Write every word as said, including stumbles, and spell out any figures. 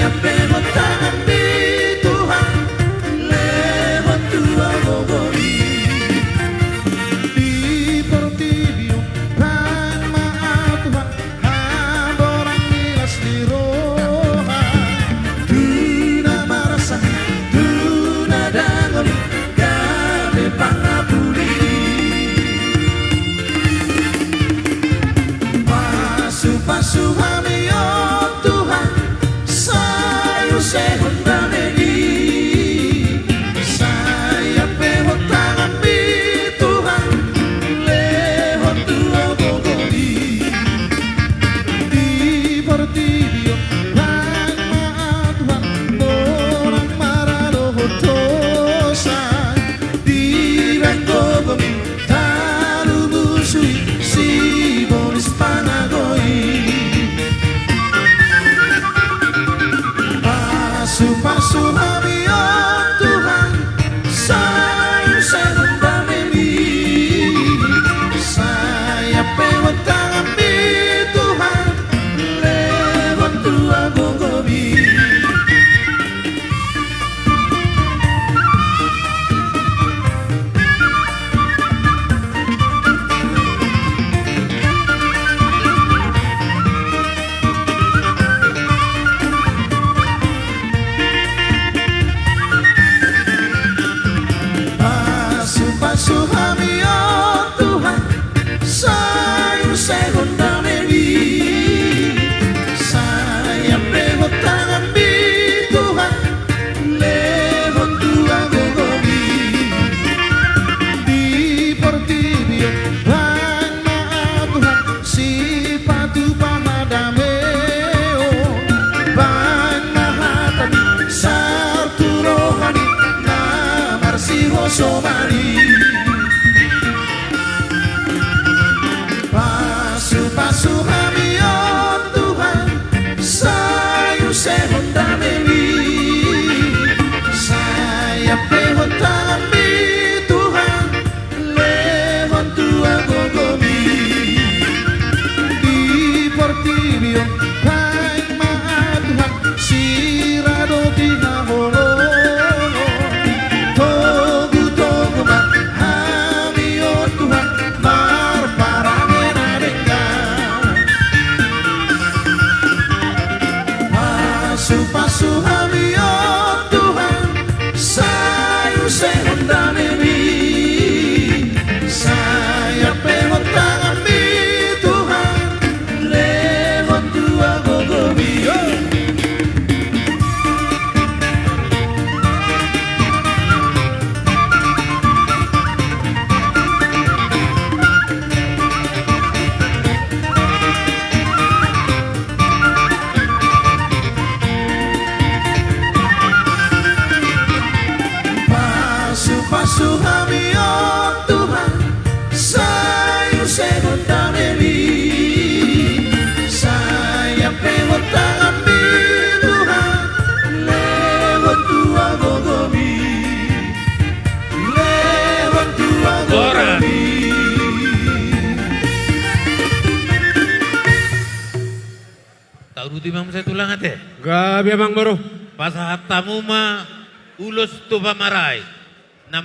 Lehon tanganMi Tuhan, lehon tua gogoMi. Di portibi on bahen ma Tuhan, hamborang ni las ni roha. Tu na marasa, tu na dangol i, gabe pangapuli. Pasupasu hami on Tuhan, sai usehon dameMi. Sai ampehon tanganMi Tuhan, lehon tua gogoMi. Di portibi on bahen ma Tuhan, borang maralohon dosa. Dibahen gogoMi, talumusui sibolis pangago i. Pasupasu hami on Tuhan, sai usehon dameMi. Sai ampehon tanganMi Tuhan, lehon tua gogoMi. Pasupasu hami on Tuhan, sai usehon dameMi. Sai ampehon tanganMi Tuhan, lehon tua gogoMi. Di portibi on bahen ma Tuhan, sipatupa hadameon. Bahen ma hataMi, sahat tu roha ni na marsihosoman i. Pasupasu hami on Tuhan, sai usehon dameMi. Sai ampehon tanganMi Tuhan, lehon tua gogoMi. Di portibi on bahen ma Tuhan, sira do di haholongon. Togutogu ma hami on Tuhan, marparange na denggan. Pasupasu hami on Tuhan, sai usehon dameMi. Sai ampehon tanganMi Tuhan, lehon tua gogoMi. Pasupasu hami on Tuhan, sai usehon dameMi. Sai ampehon tanganMi Tuhan, lehon tua gogoMi. Lehon tua gogoMi. Tauduti ma muse tulang ate. Gabe amang boru. Pasahat hamu ma ulos tu pamarai. Na